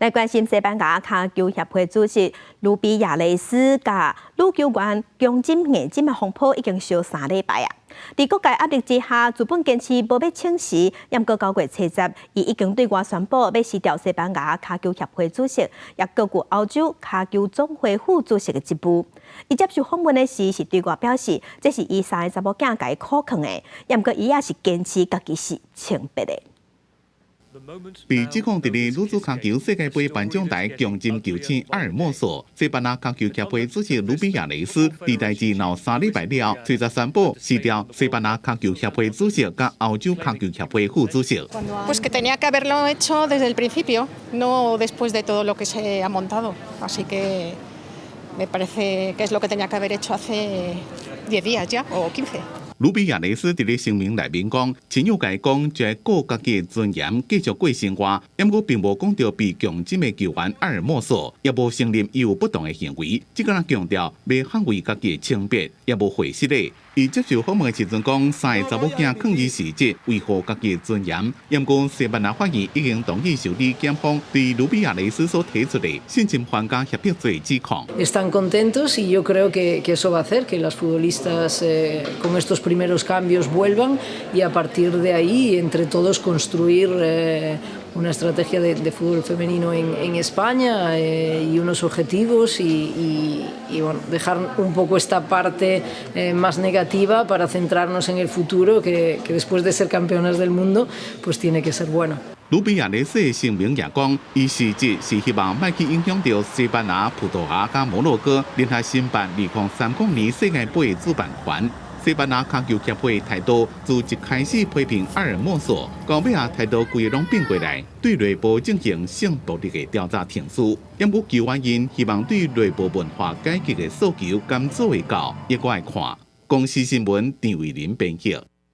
來關心西班牙跤球協會主席盧比亞雷斯佮女球員強針硬針的風波已經燒3禮拜啊！佇各界壓力之下，資本堅持無欲請辭，毋過9月70，伊已經對外宣布欲辭掉西班牙跤球協會主席，也閣具歐洲跤球總會副主席的職務。伊接受訪問的時是對外表示，這是伊三個查某囝共伊苦囥的，毋過伊也是堅持家己是清白的。被指控佇咧女子跤球世界盃頒獎台強針球星阿爾莫索，西班牙跤球協會主席盧比亞雷斯，佇代誌鬧3禮拜了，隨即宣布辭掉西班牙跤球協會主席佮歐洲跤球協會副主席。 Pues que tenía que haberlo hecho desde el principio, no después de todo lo que se ha montado. Así que me parece que es lo que tenía que haber hecho hace 10 días ya o 15. 盧比亞雷斯佇咧聲明內面講，親友共伊講，就愛顧家己的尊嚴，繼續過生活。毋過並無講著被強針的球員阿爾莫索，也無承認伊有不當的行為，只敢若強調欲捍衛家己的清白，也無回失的。伊接受訪問的時陣講，三個查某囝囥伊辭職，維護家己的尊嚴。毋過西班牙法院已經同意受理檢方對盧比亞雷斯所提出的性侵犯佮脅迫罪指控。 Están contentos y yo creo que eso va a hacer que las futbolistas con estos primeros cambios vuelvan y a partir de ahí entre todos construir una estrategia de fútbol femenino en España y unos objetivos y, bueno, dejar un poco esta parte más negativa para centrarnos en el futuro que después de ser campeonas del mundo, pues tiene que ser bueno. 盧比亞雷斯的聲明也講，伊辭職是希望莫去影響著西班牙、葡萄牙佮摩洛哥聯合申辦2030年世界盃的主辦權。西班牙跤球協會態度自一開始批評阿爾莫索，到尾仔態度規个攏變過來，對內部進行性暴力的調查程序。毋過球員𪜶希望對內部文化改革的訴求敢做會到，猶閣愛看。公視新聞陳慧琳編譯。